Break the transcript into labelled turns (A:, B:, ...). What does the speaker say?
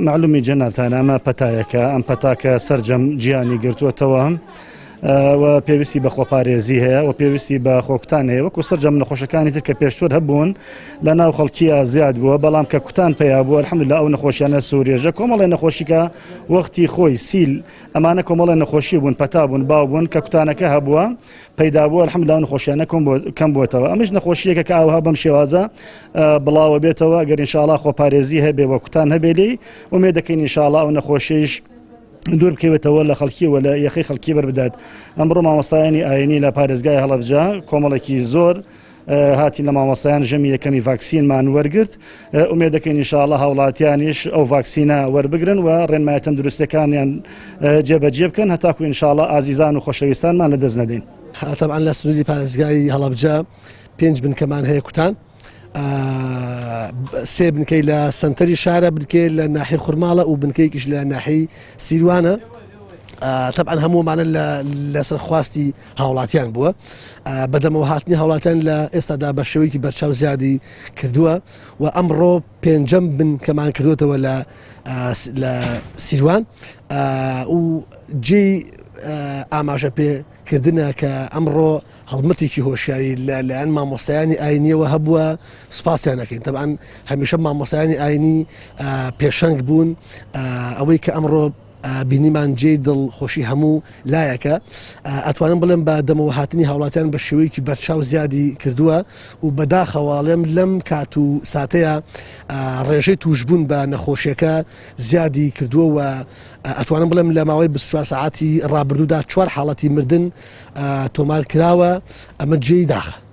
A: مەعلومی جەنابتانە ئەمە پەتایەکە، ئەم پەتاکە سەرجەم جیهانی گرتووەتەوە و پێویستی بە خۆپارێزی هەیە و پێویستی بە خۆکوتان هەیە وەکو سەرجەم نەخۆشەکانی تر کە پێشتر هەبوون لە ناو خەڵکیە زیاد بووە بەڵام کە کوتان پەیا بووە الحمدلله ئەو نەخۆشیانە سوورێژە کۆمەڵی نەخۆشیکە وەختی خۆی سیل ئەمانە کۆمەڵی نەخۆشی بوون پەتا بوون باو بوون کە کوتانەکە هەبووە پەیدا بووە الحمدلله ئەو نەخۆشیانە کەم بووەتەوە ئەمەش نەخۆشیەکە کە ئاوها بەم شێوازە بڵاوە بێتەوە گەر ئینشاءڵا خۆپارێزی هەبێ وە کوتان هەبێ لێی ئومێد دەکەین ئینشاءڵا ئەو نەخۆشیش دوور بکەوێتەوە لە خەڵکی و لە یەخەی خەڵکی بەربدات ئەمڕۆ مامۆستایانی ئاینی لە پارێزگای هەڵەبجە کۆمەڵێکی زۆر هاتین لە مامۆستایان ژەمی یەکەمی ڤاکسینمان وەرگرت ئومێد دەکەین ئینشاءڵا هاوڵاتیانیش ئەو ڤاکسینە وەربگرن و ڕێنمایە تەندروستەکانیان جێبەجێ بکەن هەتاکو ئینشاءڵا ئازیزان و خۆشەویستانمان لەدەست نەدەین.
B: تەبعەن لە سنووری پارێزگای هەڵەبجە پێنج بنکەمان هەیە کوتان سێ بنکەی لە سنتەری شارە بنکەی لە ناحی خورماڵە و بنکەیەکیش لە ناحی سیروانە تەبعەن هەموومانە لەسەر خواستی هاوڵاتیان بووە بەدەمەوە هاتنی هاوڵاتیان لە ئێستادا بە شێوەیەکی بەرچاو زیادی کردووە و ئەمڕۆ پێنجەم بنکەمان کردوێتەوە لە لە سیروان و جێی ئاماژە پێ کردنە کە ئەمڕۆ هەڵمەتێکی هۆشیاری لە لایەن مامۆستایانی ئاینیەوە هەبووە سوپاسیان ئەکەین تەبعەن هەمیشە مامۆستایانی ئاینی پێشەنگ بوون ئەوەی کە ئەمڕۆ بینیمان جێی دڵ خۆشی هەموو لایەکە ئەتوانم بڵێم بە دەمەوە هاتنی هاوڵاتیان بە شێوەیەکی بەرچاو زیادی کردووە و بەداخەواڵێم لەم کات و ساتەیە ڕێژەی توشبوون بە نەخۆشیەکە زیادی کردووە و ئەتوانم بڵێم لە ماوەی 24 سەعاتی ڕابردوودا چوار حاڵەتی مردن تۆمار کراوە ئەمە جێی داخە.